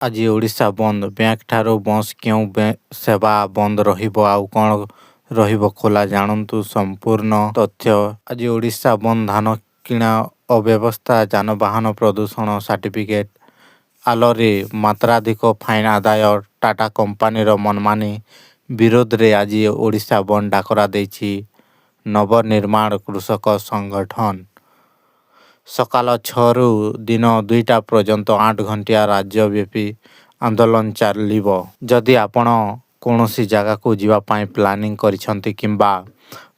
ଆଜି ଓଡ଼ିଶା ବନ୍ଦ। ବ୍ୟାଙ୍କ ଠାରୁ ବସ୍ କେଉଁ ସେବା ବନ୍ଦ ରହିବ ଆଉ କ'ଣ ରହିବ ଖୋଲା, ଜାଣନ୍ତୁ ସମ୍ପୂର୍ଣ୍ଣ ତଥ୍ୟ। ଆଜି ଓଡ଼ିଶା ବନ୍ଦ। ଧାନ କିଣା ଅବ୍ୟବସ୍ଥା, ଯାନବାହନ ପ୍ରଦୂଷଣ ସାର୍ଟିଫିକେଟ ଆଳରେ ମାତ୍ରାଧିକ ଫାଇନ୍ ଆଦାୟ, ଟାଟା କମ୍ପାନୀର ମନମାନି ବିରୋଧରେ ଆଜି ଓଡ଼ିଶା ବନ୍ଦ ଡାକରା ଦେଇଛି ନବନିର୍ମାଣ କୃଷକ ସଂଗଠନ। ସକାଳ 6ରୁ ଦିନ 2ଟା ପର୍ଯ୍ୟନ୍ତ 8 ଘଣ୍ଟିଆ ରାଜ୍ୟବ୍ୟାପୀ ଆନ୍ଦୋଳନ ଚାଲିବ। ଯଦି ଆପଣ କୌଣସି ଜାଗାକୁ ଯିବା ପାଇଁ ପ୍ଲାନିଂ କରିଛନ୍ତି କିମ୍ବା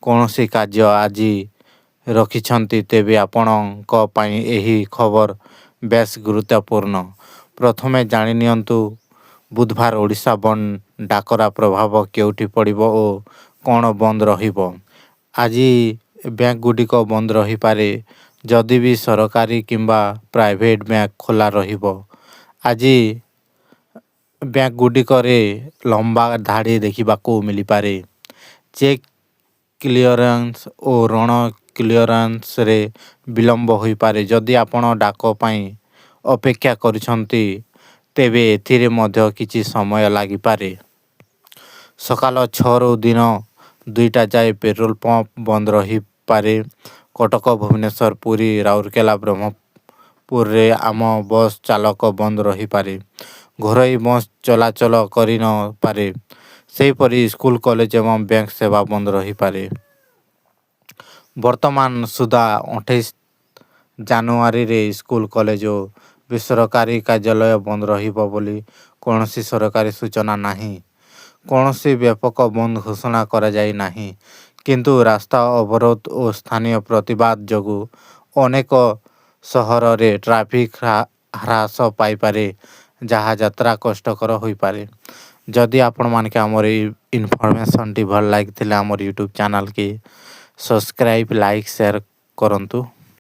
କୌଣସି କାର୍ଯ୍ୟ ଆଜି ରଖିଛନ୍ତି, ତେବେ ଆପଣଙ୍କ ପାଇଁ ଏହି ଖବର ବେଶ୍ ଗୁରୁତ୍ୱପୂର୍ଣ୍ଣ। ପ୍ରଥମେ ଜାଣିନିଅନ୍ତୁ ବୁଧବାର ଓଡ଼ିଶା ବନ୍ଦ ଡାକରା ପ୍ରଭାବ କେଉଁଠି ପଡ଼ିବ ଓ କ'ଣ ବନ୍ଦ ରହିବ। ଆଜି ବ୍ୟାଙ୍କଗୁଡ଼ିକ ବନ୍ଦ ରହିପାରେ, ଯଦି ବି ସରକାରୀ କିମ୍ବା ପ୍ରାଇଭେଟ ବ୍ୟାଙ୍କ ଖୋଲା ରହିବ। ଆଜି ବ୍ୟାଙ୍କଗୁଡ଼ିକରେ ଲମ୍ବା ଧାଡ଼ି ଦେଖିବାକୁ ମିଳିପାରେ। ଚେକ୍ କ୍ଲିୟରାନ୍ସ ଓ ଋଣ କ୍ଲିୟରାନ୍ସରେ ବିଳମ୍ବ ହୋଇପାରେ। ଯଦି ଆପଣ ଡାକ ପାଇଁ ଅପେକ୍ଷା କରୁଛନ୍ତି, ତେବେ ଏଥିରେ ମଧ୍ୟ କିଛି ସମୟ ଲାଗିପାରେ। ସକାଳ 6ରୁ ଦିନ 2ଟା ଯାଏ ପେଟ୍ରୋଲ ପମ୍ପ ବନ୍ଦ ରହିପାରେ। କଟକ, ଭୁବନେଶ୍ୱର, ପୁରୀ, ରାଉରକେଲା, ବ୍ରହ୍ମପୁରରେ ଆମ ବସ୍ ଚାଳକ ବନ୍ଦ ରହିପାରେ। ଘରୋଇ ବସ୍ ଚଳାଚଳ କରିନପାରେ। ସେହିପରି ସ୍କୁଲ, କଲେଜ ଏବଂ ବ୍ୟାଙ୍କ ସେବା ବନ୍ଦ ରହିପାରେ। ବର୍ତ୍ତମାନ ସୁଦ୍ଧା 28 ଜାନୁଆରୀରେ ସ୍କୁଲ, କଲେଜ ଓ ବେସରକାରୀ କାର୍ଯ୍ୟାଳୟ ବନ୍ଦ ରହିବ ବୋଲି କୌଣସି ସରକାରୀ ସୂଚନା ନାହିଁ। କୌଣସି ବ୍ୟାପକ ବନ୍ଦ ଘୋଷଣା କରାଯାଇ ନାହିଁ। କିନ୍ତୁ ରାସ୍ତା ଅବରୋଧ ଓ ସ୍ଥାନୀୟ ପ୍ରତିବାଦ ଯୋଗୁଁ ଅନେକ ସହରରେ ଟ୍ରାଫିକ୍ ହ୍ରାସ ପାଇପାରେ, ଯାହା ଯାତ୍ରା କଷ୍ଟକର ହୋଇପାରେ। ଯଦି ଆପଣମାନଙ୍କୁ ଆମର ଏଇ ଇନଫର୍ମେସନ୍ଟି ଭଲ ଲାଗିଥିଲେ, ଆମର ୟୁଟ୍ୟୁବ୍ ଚ୍ୟାନେଲ୍କି ସବସ୍କ୍ରାଇବ୍, ଲାଇକ୍, ସେୟାର କରନ୍ତୁ।